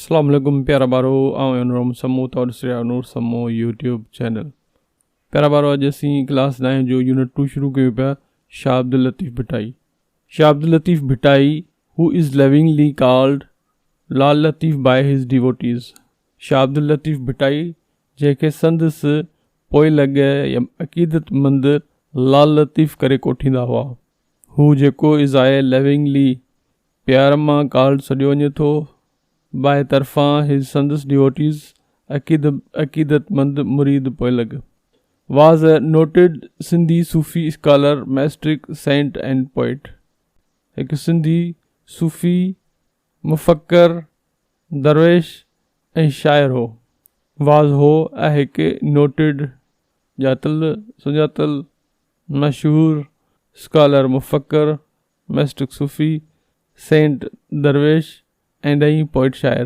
اسلام عليڪم پيارا ٻارو آئون آهيان نورم سمو توهان ڏسي رهيا آهيو نور سمو يوٽيوب چينل پيارا ٻارو اڄ اسين ڪلاس نائين جو يونٽ ٽو شروع ڪيون پيا Shah Abdul Latif Bhittai Shah Abdul Latif Bhittai who is lovingly called Lal Latif by his devotees Shah Abdul Latif Bhittai جنهن کي سندس پوئلڳ يا عقيدتمند لال لطيف ڪري ڪوٺيندا هئا هو جيڪو از آهي لوينگلي پيار مان ڪالڊ سڏيو وڃي ٿو. باء طرفان his سندس ڊيوٽيز عقيدتمند مريد پوئلڳ. Was a noted Sindhi Sufi scholar, mystic, saint and poet. هڪ سنڌي صوفي مفڪر، درويش ۽ شاعر هو. واز هو ۽ هڪ نوٽيڊ ڄاتل سڃاتل مشهور اسڪالر، مفڪر، مسٽڪ صوفي، سينٽ، درويش ۽ ڏهين پوئٽ شاعر.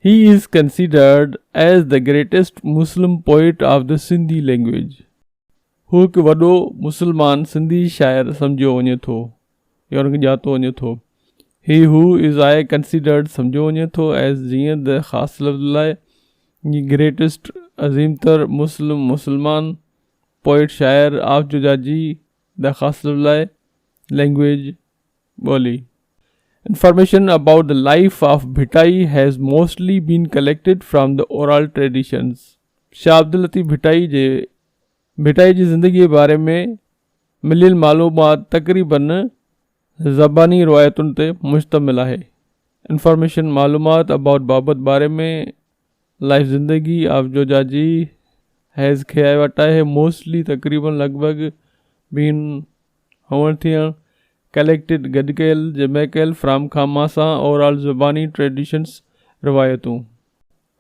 He is considered as the greatest Muslim poet of the Sindhi language. هو هڪ وڏو مسلمان سنڌي شاعر سمجهيو وڃي ٿو يا ان کي ڄاتو وڃي ٿو. هي هو از آهي ڪنسيڊرڊ سمجهيو وڃي ٿو ايز جيئن the خاص لفظ لاء گريٽيسٽ عظيم تر مسلم مسلمان پوئٽ شاعر آف جو جا جي the خاص لفظ لاء لينگويج، ٻولي. Information about the life of Bhittai has mostly been collected from the oral traditions. Shah Abdul Latif Bhittai جي ڀٽائي جي زندگيء جي باري ۾ مليل معلومات تقريباً زباني روايتن تي مشتمل آهي. انفارميشن معلومات ابائوٽ بابت باري ۾ لائيف زندگي آف جو جا جي هيز کي آهي وٽ آهي موسٽلي تقريباً لڳ ڀڳ بين هئڻ ٿيڻ، ڪليڪٽيڊ گڏ ڪيل، جمع ڪيل، فرام کان مان سان، اورال زباني، ٽريڊيشنس روايتون.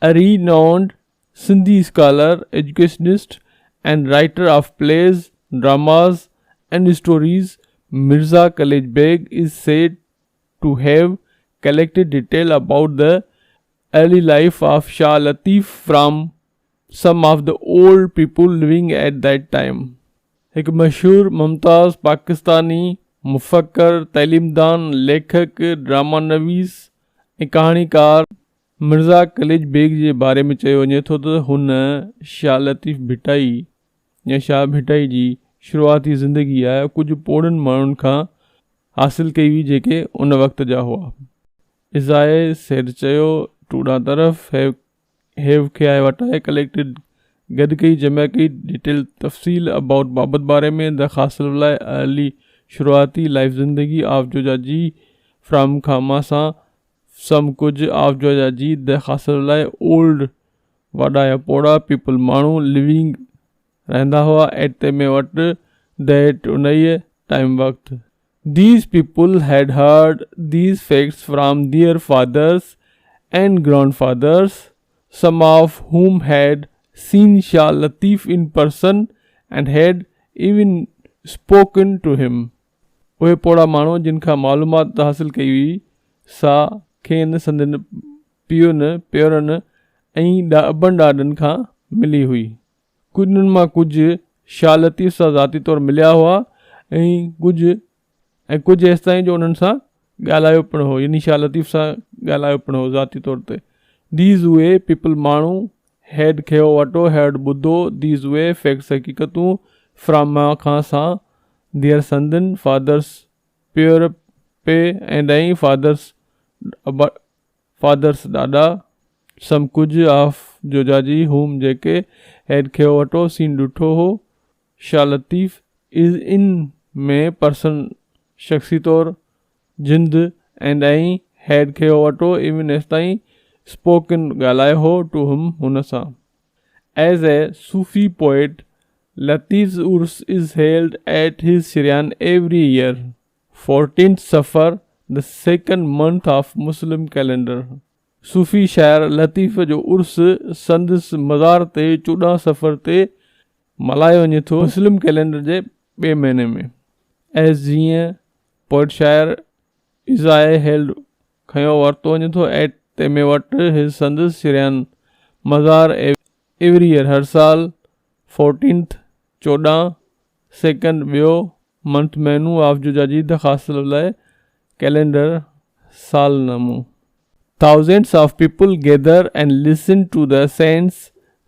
A renowned Sindhi scholar, educationist and writer of plays, dramas and stories, Mirza Qalich Beg is said to have collected detail about the early life of Shah Latif from some of the old people living at that time. هڪ مشهور ممتاز پاڪستاني مفڪر، تعليمدان، ليکڪ، drama نويس ۽ ڪهاڻيڪار مرزا قليچ بيگ جي باري ۾ چيو وڃي ٿو ته هن شاهه لطيف ڀٽائي يا شاهه ڀٽائي جي شروعاتي زندگي آء ڪجهه پوڙهن ماڻهن کان حاصل ڪئي هئي جيڪي ان وقت جا هئا. ازائي سيد چيو، ٽوڏان طرف، هيو هيو کي آء وٽ آهي ڪليڪٽيڊ گڏ ڪئي جمع ڪئي ڊيٽيل تفصيل ابائوٽ بابت باري ۾ the خاص لاء ارلي شروعاتي لائيف زندگي آف جو جا جي فرام کان مان سان سم ڪجهه آف جو جا جي د خاص لاء اولڊ وڏا يا پوڙها پيپل ماڻهو لوينگ رهندا هئا ايٽ تي ۾ وٽ that انهيء ٽائيم وقت. These people had heard these facts from their fathers and grandfathers, some of whom had seen Shah Latif in person and had even spoken to him. اهي پوڙها ماڻهو جن کان معلومات حاصل ڪئي هئي، سا کين سندن پيئن، پيئرن ۽ ابن ڏاڏن کان ملي هئي. انهن مان ڪجهه شاهه لطيف سان ذاتي طور مليا هئا ۽ ڪجهه ۽ ڪجهه ايستائين جو انهن سان ڳالهايو پڻ هو يعني شاهه لطيف سان ڳالهايو پڻ هو ذاتي طور تي. These اهي پيپل ماڻهو هيڊ کيو وٽو هيرڊ ٻڌو these اهي فيڪٽس حقيقتون فرام مان کان سان their سندن فادرس پيئر پي ۽ ڏئين فادرس ابا فادرس ڏاڏا، سم ڪجهه آف جوجاجي هوم جيڪي هيڊ کيو وٽو سين ڏٺو هو، شاھ لطيف از ان ۾ پرسن شخصي طور، جند ۽ ڏائين هيڊ کيو وٽو ايون ايستائين اسپوڪن ڳالهايو هو ٽو هم هن سان. As a Sufi poet Latif's urs is held at his shrine every year. Fourteenth Safar, the second month of Muslim calendar. صوفي شاعر لطيف جو عرس سندس مزار تي 14 صفر تي ملهايو وڃي ٿو، مسلم ڪئلينڊر جي ٻئي مهيني ۾. ايز جيئن پوئٽ شاعر از آء هيلڊ کنيو ورتو وڃي ٿو ايٽ تي ۾ وٽ his سندس شريان مزار ايوري يئر هر سال فورٽينٿ 14 سيڪنڊ ٻيو منٿ مهينو آف جو جا جي درخواست لاء calendar سالنامو. Thousands of people gather and listen to the saint's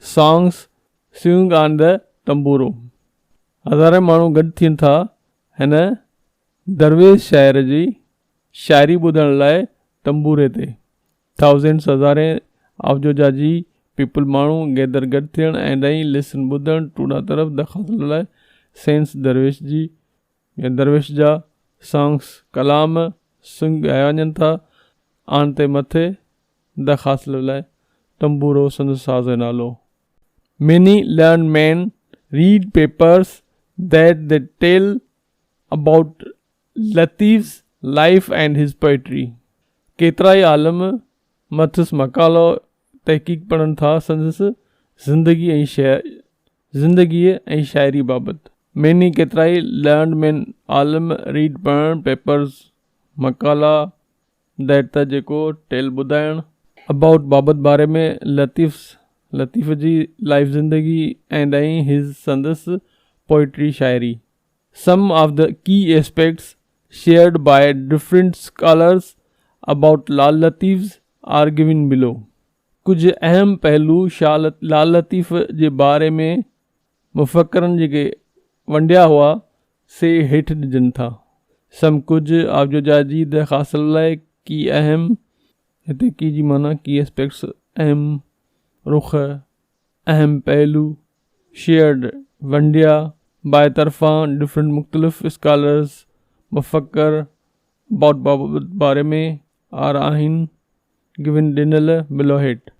songs sung on the تنبورو. هزارين ماڻهو گڏ ٿين ٿا هن درويش شاعر جي شاعري ٻڌڻ لاء تنبوري تي. Thousands هزارين آف جو جا جي پيپل ماڻهو گيدر گڏ ٿيڻ ۽ ۽ لسن ٻڌڻ ٽو ڏانهن طرف the خاص لاء سينٽس درويش جي يا درويش جا سانگس، ڪلام، سنگ ڳايا وڃن ٿا. آن تي مٿي د خاص لاء تنبورو سندس ساز جو نالو. Many learned men read papers that they tell about Latif's life and his poetry. ڪيترائي عالم مٿس مقالو تحقيق پڙهن ٿا سندس زندگي ۽ زندگيء ۽ شاعري بابت. ميني ڪيترائي لرنڊ مين عالم ريڊ پڙهڻ پيپرز مقالا that ته جيڪو ٽيل ٻڌائڻ. ابائوٽ بابت باري ۾ لطيفس لطيف جي لائيف زندگي ۽ ۽ his سندس پوئٽري شاعري. Some of the key aspects shared by different scholars about Lal Latif's are given below. ڪجهه اهم پهلو شاهه لال لطيف جي باري ۾ مفڪرن جيڪي ونڊيا هئا، سي هيٺ ڏجن ٿا. سم ڪجهه آف جو جا جي د خاصل لاء ڪي اهم، هتي ڪي جي معنيٰ ڪي اسپيڪٽس، اهم رخ، اهم پهلو، شيئرڊ، ونڊيا، باء طرفان، ڊفرنٽ مختلف، اسڪالرز، مفڪر، ابائوٽ بابت باري ۾، آر آهن، گون ڏنل، بلو هيٺ.